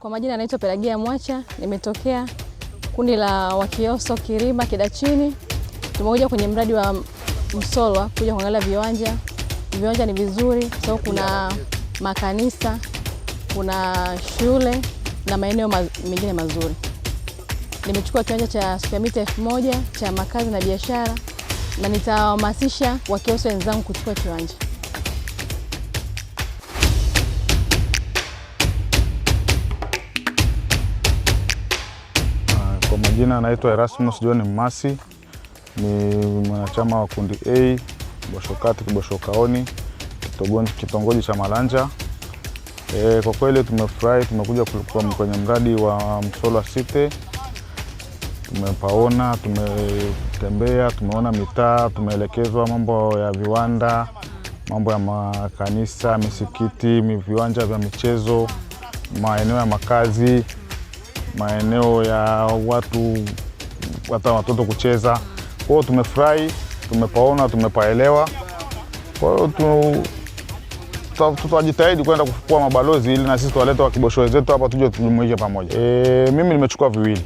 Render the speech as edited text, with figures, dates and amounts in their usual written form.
Kwa majina naitwa Pelagia Mwacha, nimetokea kundi la Wakioso Kirima Kidachini. Tumekuja kwenye mradi wa Msolwa kuja kuangalia viwanja. Viwanja ni vizuri kwa sababu kuna makanisa, kuna shule na maeneo mengine mazuri. Nimechukua kiwanja cha square mita 1000 cha makazi na biashara na nitawahamasisha Wakioso wenzangu kuchukua kiwanja. Kwa majina naitwa Erasmus John Mmasi, ni mwanachama wa kundi A Kibosho Kati, Kibosho Kaoni, kitongoji cha Malanja. Kwa kweli tumefurahi, tumekuja kwenye mradi wa Msolwa City, tumepaona, tumetembea, tumeona mitaa, tumeelekezwa mambo ya viwanda, mambo ya makanisa, misikiti, viwanja vya michezo, maeneo ya makazi, maeneo ya watu hata watoto kucheza. Kwa hiyo tumefurahi, tumepaona, tumepaelewa. Kwa hiyo tutajitahidi kwenda kuwa mabalozi ili na sisi tuwalete wakibosho wenzetu hapa tuje tujumuike pamoja. Mimi nimechukua viwili.